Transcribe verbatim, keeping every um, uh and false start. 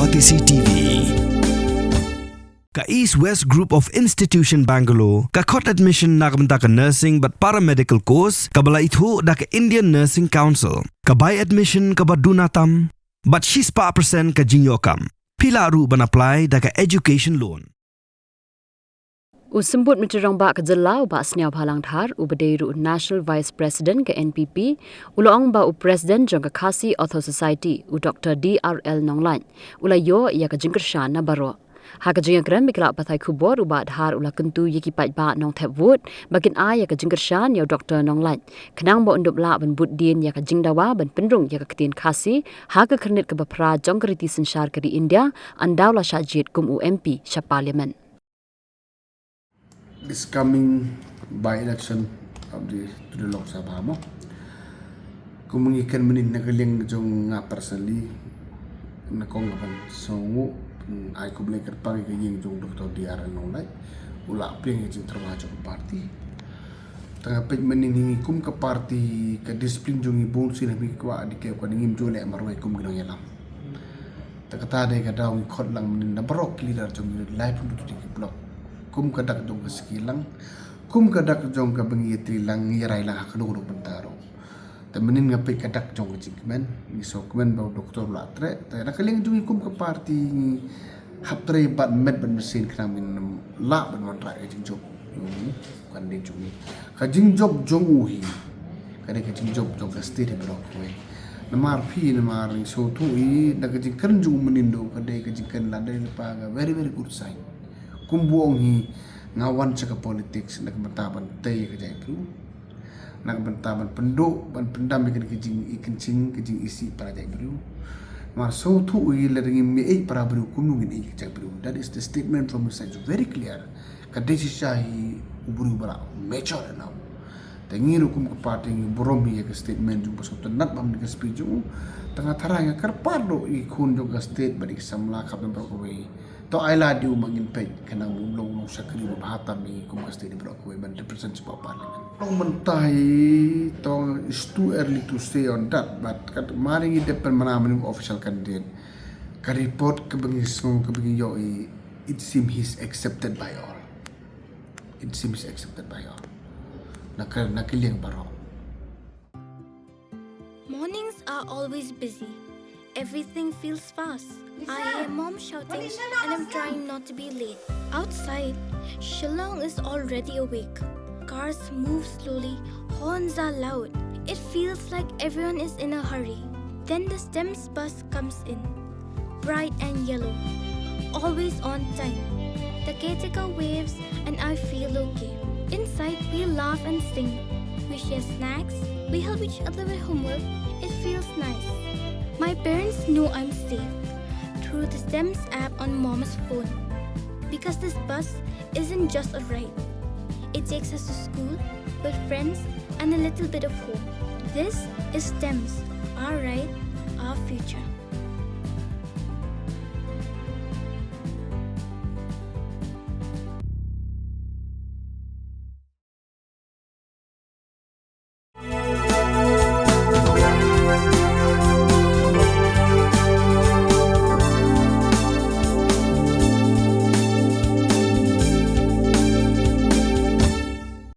O T C T V. Ka East West Group of Institution Bangalore ka khot admission na ka bynta ka nursing bad paramedical course kaba la ithuh da ka Indian Nursing Council. Ka bai admission kaba duna tam bad shispah percent ka jingïoh kam. Phi lah ruh ban apply da ka education loan. U Symbud Myntri Rangbah ka Jylla, u Bah Sniawbhalang Dhar, uba dei ruh u National Vice President ka N P P, u la ong ba u President jong ka Khasi Author Society, u Doctor D R L Nonglait, u la ïoh ïa ka jingkyrshan na baroh. Ha ka jingïakren bad ki lad pathai khubor, u Bah Dhar u la kyntu ïa ki paidbah nongthep vote ba kin ai ïa ka jingkyrshan ïa u Doctor Nonglait, khnang ba un dup lah ban bud dien ïa ka jingdawa ban pynrung ïa ka ktien Khasi ha ka khyrnit kaba phra jong ka riti synshar ka ri India, ynda u la shah jied kum u M P sha Parliament. This coming by-election of the, to the Lok Sabha mo. Kum ngi kren mynnin na ka liang jong nga personally, na kong nga ban sngewnguh, mm, ai khublei kyrpang ïa ka ïing jong Doctor D R L Nonglait, u la pynïeng ïa ka jingtyrwa jong ka party. Tang nga peit mynnin hi ngi kum ka party, ka discipline jong ngi bun sien ha ngi kwah, dei ka, ka dei ngim ju leh marwei kum ki nongïalam. Te kata dei ka daw ngi khot lang mynnin na baroh ki leader jong ngi laiphew hynriew tylli ki block. Kum ka dak jong ka sngi lang, kum ka dak jong kaba ngi ïatreilang, ngi rai lang ha kano kano ka bynta ruh. Te mynnin nga peit ka dak jong ka jingkmen, ngi sngewkmen ba u doktor u la treh. Te na ka liang jong ngi kum ka party ngi hap trei bad met bad mynsiem khnang ba ngin lah ban wanrah ka jingjop. Hmm. Kan dei jong ngi. Ka jingjop jong u hi ka dei ka jingjop jong ka state hi baroh kawei. Namar phi, namar ngi sngewthuh hi na ka jingkren jong u mynnin ruh ka dei ka jingkren lada dei lypa ka very, very good sign. Kumba u ong hi, nga wan sha ka politics na ka bynta ban tei ïa ka jaitbynriew, na ka bynta ban pynduh, ban pyndam ïa kane ka jingïakynjing, ka jingisih para jaitbynriew. Namar sngewthuh hi lada ngim ïeit para briew kumno ngin ïeit ïa ka jaitbynriew. That is the statement from his side, very clear. Ka dei shisha hi u briew ba la mature enough. Te ngi ruh kum ka party ngi burom hi ïa ka statement jong u, ba sngewtynnat bha ïa ka speech jong u. Te nga tharai nga kyrpad ruh ïa ki khun jong ka state bad ïa ki samla khapdeng baroh kawei, to ai lad ïa u ba ngin peit khnang ba un long u nongshakri uba bha tam ïa ngi kum ka state baroh kawei ban represent shapoh parliament. Long mynta hi to, it's too early to say on that, but kat mar ngi dep pynmana mynne u official candidate, ka report kaba ngi sngew, kaba ngi ïoh hi, it seems he's accepted by all. It seems accepted by all. Na ka, na ka liang baroh. Mornings are always busy. Everything feels fast. I hear mom shouting and I'm trying not to be late. Outside, Shillong is already awake. Cars move slowly, horns are loud. It feels like everyone is in a hurry. Then the STEMS bus comes in, bright and yellow, always on time. The caretaker waves and I feel okay. Inside, we laugh and sing. We share snacks. We help each other with homework. It feels nice. My parents know I'm safe through the STEMS app on mom's phone. Because this bus isn't just a ride. It takes us to school, with friends, and a little bit of home. This is STEMS, our ride, our future.